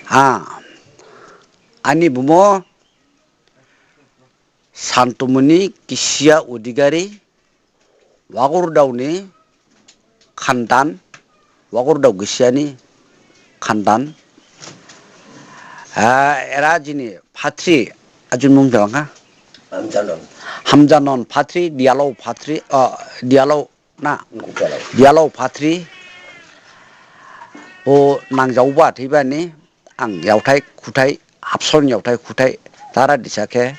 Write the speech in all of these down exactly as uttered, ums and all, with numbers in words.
Ha, ani bumo Santumuni Kisia Odigari, Wagurdaoni khandan, Wagurdao Gisiani khandan. Ah, era jini phatri, ajun mung jalangkha. Hamjanon. Hamjanon phatri, Dialao phatri, ah, Dialao na. Dialao. Dialao phatri. Bo nangjaoba thibani, ang yaothai khuthai, habson yaothai khuthai, dara disa khe,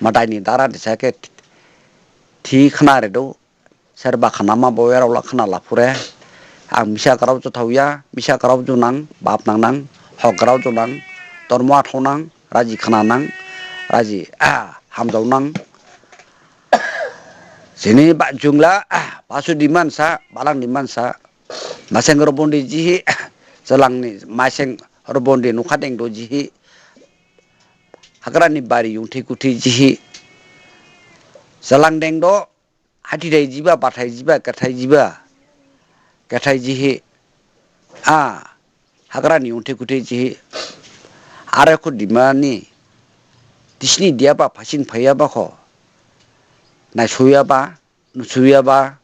madaini dara disa khe, thi khna redu, serba khnama bo eraola khna laphure, ang misa grao jothaoya, misa grao jonang, bap nangnang, hok grao jonang, dormo athaonang, raji khnanang, raji, ah, hamjaonang. Sini ba jungla, ah, pasu dimansa, balang dimansa, Maseng robondi jihi, selangni maseng robondi nukha dengdo jihi, hagrani bari yungthi kuthi jihi, selang dengdo, hathi thai jiba, bathai jiba, gathai jiba, gathai jihi, a, hagrani yungthi kuthi jihi, are kho dimani, disni diyaba, phasin phaiyaba kho, naisuyaba, nusuyaba,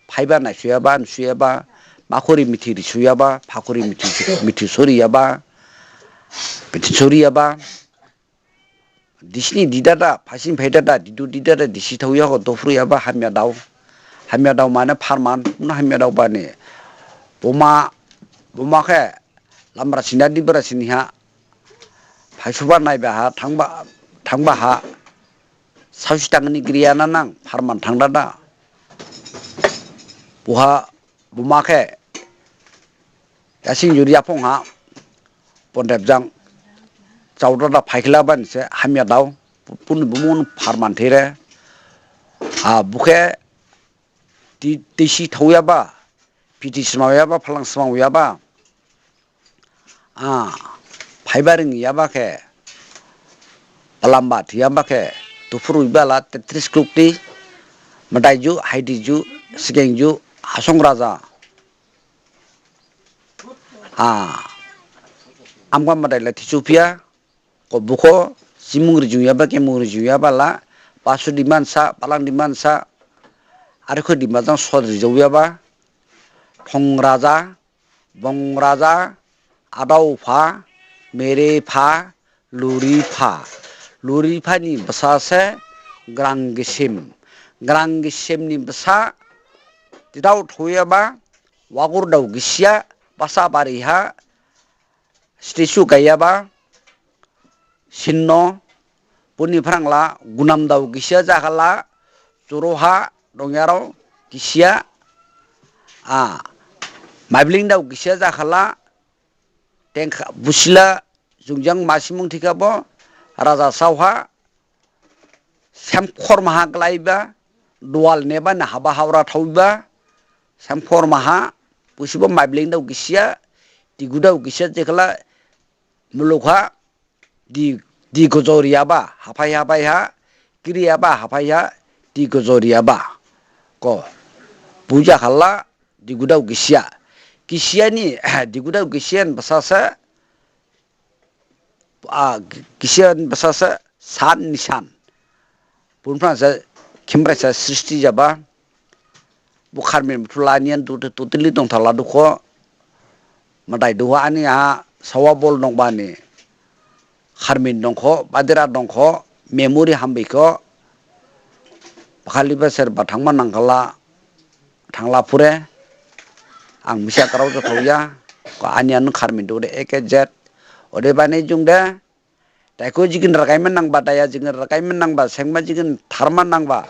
phaiba naisuyaba, nusuyaba, makhuri mithi risuyaba, phakhuri mithi, mithi soriyaba, mithi soriyaba. Disni didada, phasin phaidada, didu didada, disi thaoya kho, dophruyaba, hamya dao. Hamya dao mane pharman, na hamya dao bani. Buma, buma khe, lamra sina dibra siniha, phaisuba naiba ha, thangba, thangba ha, Saosi thangni giriya na nang, pharman thangdada. Buha, buma khe, yasing juriya phong ha, pondep jang, chaodada phaikhlaban se, hamya dao, puni bumun pharman there. A, bukhe, ti, tisi thaoyaba, piti smaoyaba, phalang smaoyaba. A, phaiba ringyaba khe, palamba thiyaba khe, tuphuru ibala tetris krukti, madaiju, haidiju, sigengju, hasong raja. A, amga madaila thisu phiya, kobukho, simung rijuyaba, kemung rijuyaba la, pasu dimansa, palang dimansa, arikho dimajang sod rijauyaba, thong raja, Bong raja, adao pha, mere pha, luri pha. Luri pha ni bsa se Grang Gisim. Grang Gisim ni bsa, tidao thoyaba, Wagur dao gisia, basa bari ha, statue gaiyaba, Sinno, boni phrangla, Gunam dao gisia jakhala, Choroha dongyarao gisia, a, Maibling dao gisia jakhala, tengkha, busila, jungjang masimung thikhabo, raja saoha, semkhor maha glaiba, dual neba na haba haora thaoba, semkhor maha, busibo Maibling dao gisia, Digu dao gisia jakhala, mulukha, Di, di gojoriyaba, haphai haphai ha, kiriyaba, haphai ha, di gojoriyaba. Ko, buja khala, di gudao gisia. Gisia ni, di gudao gisia ni bsa se, a, gisia ni bsa se, san nisan. Bunphrang se, khimrai se, sristi jaba. Bo kharmin buthu la niyan tu, tu, totally dongthala dukho. Madai duha ani ha sawa bol dongbani. Kharmin dongkho, badira dongkho, memory hambaikho. Bakhaliba serba thangma nangkhala, thangla phure. Ang misa karao jothaoya. Ko ani anu kharmin dude A K Z. Odebani jungde. Taikho jigin ragaima nangba, daya jigin ragaima nangba, sengma jigin tharma nangba.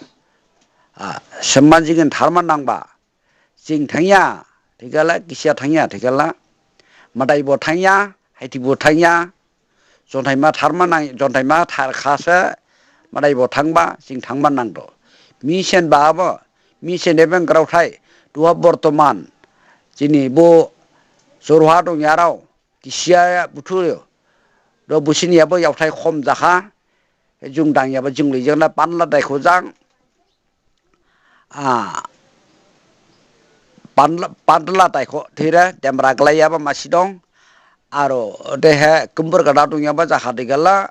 A, sengma jigin tharma nangba. Jing thangya, thikhala, gisia thangya, thikhala. Madaibo thangya, haithibo thangya. Jonthaima tharma nang, jonthaima tharkhase, madaibo thangba, jing thangma nangdo. Misen ba abo, misen ebeng graothai, duha bortoman. Jini bo, Jorhat dongyarao, gisia buthu, do busini yabo yaothai khom jakha, jung dangyaba jung lijangla panla daikho jang, a, panla, panla daikho thire, demra glaiyaba masi dong, Aro odehe kumbur gada dongyaba jakha thikhala.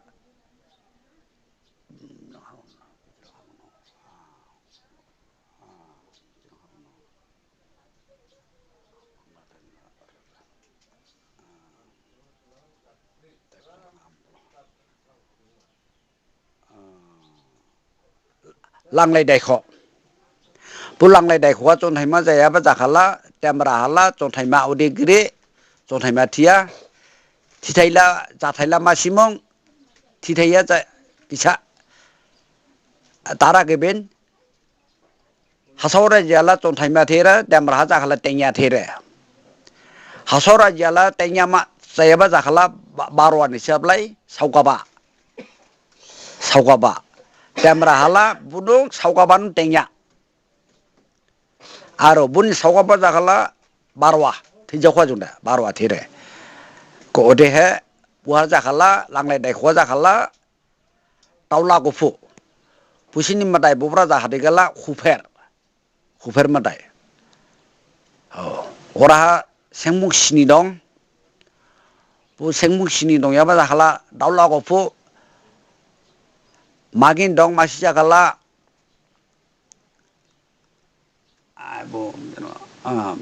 Langlai daikho. Bo Langlai daikho ha chonthaima jayaba jakhala, Demra hala chonthaima ode giri, chonthaima thiya, thithaila, jathaila masimung, thithaiya ja, kisa, tara gibin, Hasao raji hala chonthaima there, Demra ha jakhala tengya there. Hasao raji hala tengya ma, jayaba jakhala ba-, Barwa ni sablai, saokaba. Saokaba. Demra hala bunung saokaba nu tengya. Aro buni saokaba jakhala Barwa, thijakhwa jungda, Barwa there. Ko odehe, buha jakhala, Langlai daikho jakhala, Daola guphu. Busini madai bubra jaha thikhala Hupher. Hupher madai. O, oraha sengmuk sini dong. Bo sengmuk sini dongyaba jakhala Daola guphu. Magin dong masi jakhala Ai, bo, you know, um,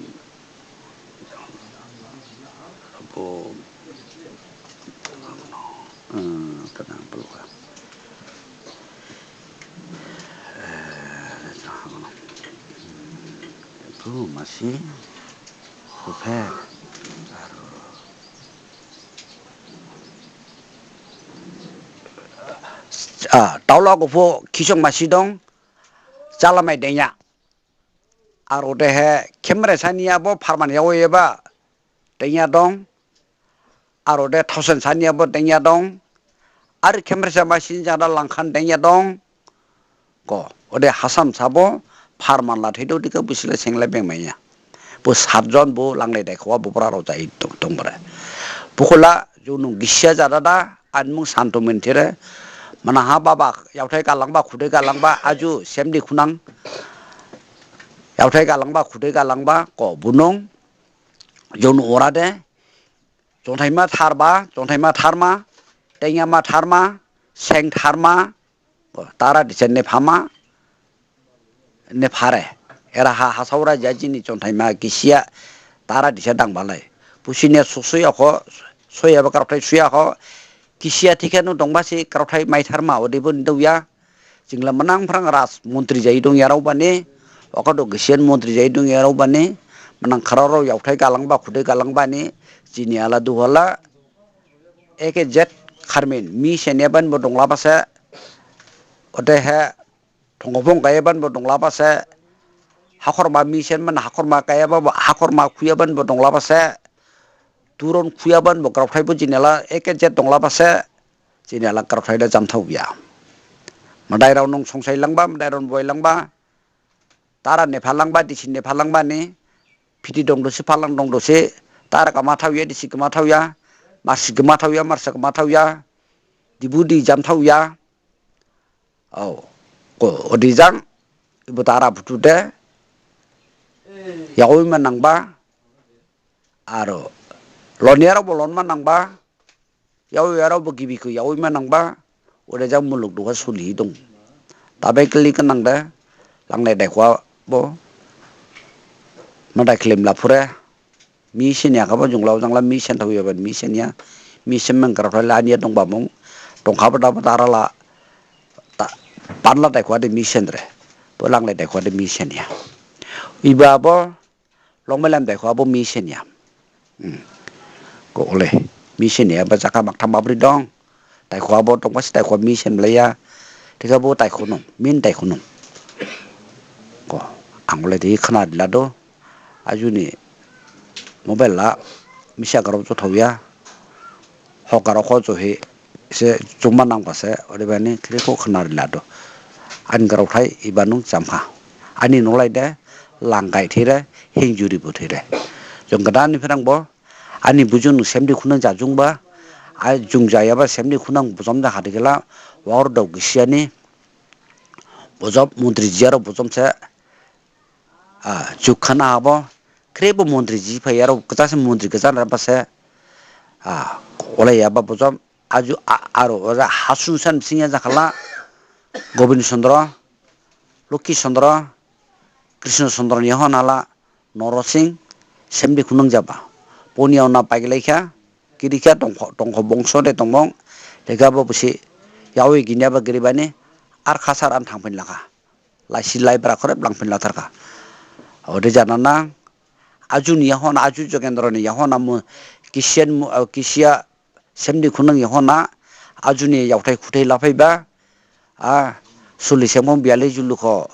bo, uh, tenang, peluka. Eh, bo masi, oke. Ah, Daola guphu kisong masi dong, Chalamai dengya. Aro dehe Khemresa niya bo pharman yaoyaba tengya dong. Aro de Thaosen saniya bo tengya dong. Ar Khemresa masi jada Langkhan tengya dong. Ko, ode Hasamsa bo pharman la thaidu dikha busila sengla bengmaiya. Bo satjon bo Langlai daikho ha bo bra rao jai dong, dong bra. Bukhola junu gisiya jada da, anmung Santo Mintire. Manaha baba, yaothai galangba, khudai galangba, aju semdi khunang. Yaothai galangba, khudai galangba, ko bunung. Junu ora de. Chonthaima tharba, chonthaima tharma, tengyama tharma, seng tharma, tara dise nephama, nephare. Eraha Hasao raji ha jini chonthaima gisiya tara dise dangbalai. Businiya susuya kho, soyaba karthai suya kho, gisiya thikhenu dongba si karthai maitharma, odebo nidauya. Jingla manang phrang raj montri jai dongyarao bani, okado gisiyan montri jai dongyarao bani, manang khararao yaothai galangba, khudai galangba ni, jini ala duhala, eke jet kharmin, mi senyaban bo donglaba se, odehe, thongobong gayaban bo donglaba se, hakhorma mi senman, hakhorma gayaba bo, hakhorma khuyaban bo donglaba se, turon khuyaban bo, graothai bo jini ala, eke jet donglaba se, Jini ala karthai da jamthaoya. Madai rao nung songsai langba, madai rao boi langba. Tara nepha langba, disi nepha langba ni. Phiti dong dosi, phalang dong dosi. Tara gama thaoya, disi gama thaoya. Marsi gama thaoya, marsa gama thaoya. Dibu di jamthaoya. Au. Ko, odijang. Ibu tara butu de. Yaoi manangba. Aro. Lonyarao bo lon manangba. Yaoyarao bo gibi khe yaoi manangba, ode jang muluk duha sulihi dong. Tabai kli khe nangda, Langlai daikho bo, madai khlim laphure, mi senya khabo jungla ojang la mi sen thaoyaba mi senya, mi sen mangkra phai la aniya dongba mung, dongkhabo dabo tara la, ta, panla daikho de mi sen re, bo Langlai daikho de mi senya. Iba bo, Longmailam daikho abo mi senya. Hmm. Ko ole, mi senya ba jaka maktham mabri dong. Daikho abo dongba si daikho mi sen blaiya. Thikhabo daikho nung, min daikho nung. Ko, ang ole di khna dila do. Ajuni mobile la, misa garok jo thaoya. Hok garok ho jo he. Se chuma nangba se, odebani khrip khe khna riladu. Ani graothai iba nung chamkha. Ani nolai de Langgai thire, Hingjuri bo thire. Jung gada ni phrang bo, ani bujung nung semdi khunang jajungba, ai jung jayaba semdi khunang bojom jakha thikhala, waor dao gisiyani, bojom montri jiyarao bojom se, Ah, jukkhana abo, khrip bo montri ji phaiyarao, kachase montri kachan raba se, A, olai yaba bojom, aju a-, aro oja Hasunsa ni bising ya jakhala, Gobind Chandra, Lokhi Chandra, Krishna Chandra ni yahon hala, Norosing, Semdi Khunang jaba. Boni yaona paiglai kha, giri kha, tongkho, tongkho bongso de tongbong, lekha bo busi, yaoi ginyaba giribani, ar khasar an thangphin lakha. Laisi laibra khorep langphin lathar kha. Ode janana, aju ni yahon, aju Jogendro ni yahon, amu, kisian mu, uh, kisia, Semdi Khunang yahon, aju ni yaothai khuthai laphaiba, a, suli sengphong biyali julu kho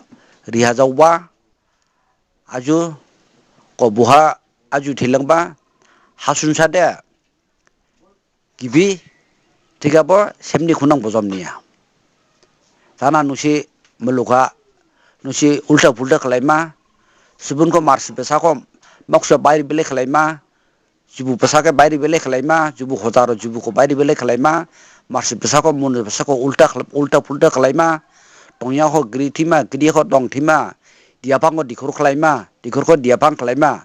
riha jaoba, aju ko buha aju thilangba, Hasunsa de gibi, thikhabo Semdi Khunang bojom niya. Thana nusi mulukha, nusi ulta pulta khlaima, subun kho marsi besa kho, moksa bairi bele khlaima, jubu besa khe bairi bele khlaima, jubu hojaro jubu kho bairi bele khlaima, marsi besa kho muni besa kho ulta khla-, ulta pulta khlaima, tongya kho giri thima, giri kho tong thima, diaphang kho dikhor khlaima, dikhor kho diaphang khlaima.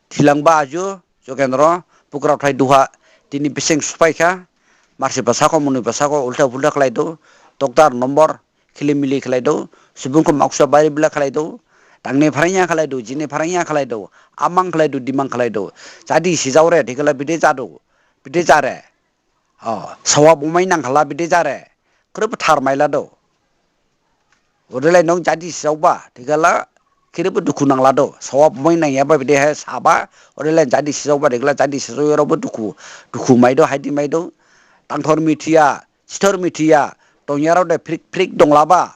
Thilangba aju, Jogendro, bukrao thai duha, tini bising supai kha, marsi besa kho muni besa kho ulta pulta khlaidu, toktar nombor, khilimili khlaidu, subung kho moksa bairi bele khlaidu, tangni pharangya khlaidu, jini pharangya khlaidu, amang khlaidu, dimang khlaidu, jadi sijaore, thikhala bide jadu, bide jare. O, sawa bumai nangkhala bide jare. Khrip thar mailadu. Odelai nong jadi sijaoba, thikhala khrip dukhu nangladu. Sawa bumai nangyaba bide he saba, odelai jadi sijaoba, thikhala jadi sijaoyarao bo dukhu, dukhu maidu, haidi maidu. Tangthor mithiya, sithor mithiya, tongyarao de phrik phrik donglaba.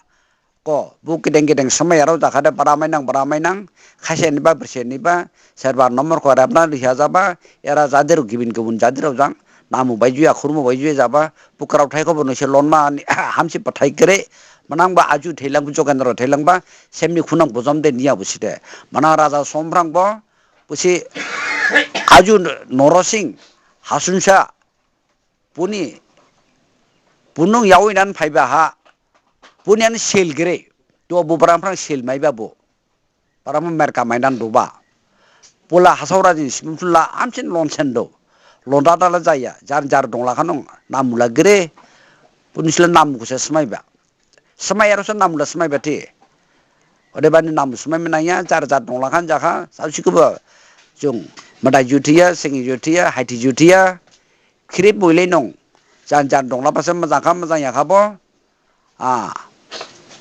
Ko, bu gideng gideng somaiyarao jakhade bara mainang, bara mainang, khaise niba, berse niba, serba nomor kho rebna riha jaba, era jadir gibin gibun jadirao jang, namu baijuya, khurmu baijuya jaba, bukrao thai kho bo nose lonma ani, hamsi pathai kere, manangba aju thailang, bu Jogendro thailangba, Semdi Khunang bojom de niya busi de. Manang raja Somrang bo, busi aju Norosing, Hasunsa, Buni, bunung yaoinan phaiba ha, buni an sel gere, duha bu barang phrang sel maiba bu, barang merka mainan duba. Bula hasao rajini sibumsula amsin lonsen do. Londa dala jaya, jar jar dongla khanong, namula gere, buni sila namu khusa smaiba. Smai aro se namula smai bati. Odebani namu smai menangya, jar jar dongla khan jakha, saosi khubo. Jung, madai juthiya, sengi juthiya, haiti juthiya. Khrip boilai nong. Jan jan dongla basa majang kha, majang yakha bo. A,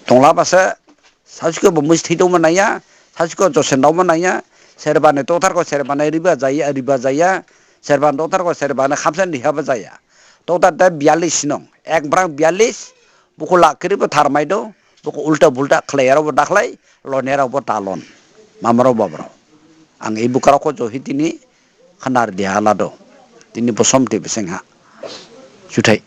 dongla basa, saosi khubo musti dong menangya, saosi khubo josen dong menangya, serbani tothar kho serbani riba jaya, riba jaya, serbani tothar kho serbani khamsan rihaba jaya. Tothar da biyalis nong, ek brang biyalis, Buku la kiri bo tharmai do, buku ulta bulta khlai aro bo dakhlai, lon aro bo talon. Mamaro babro. Ang ibu karako jo hi tini khanar dia lado. Tini bosom ti bising ha. Juthai.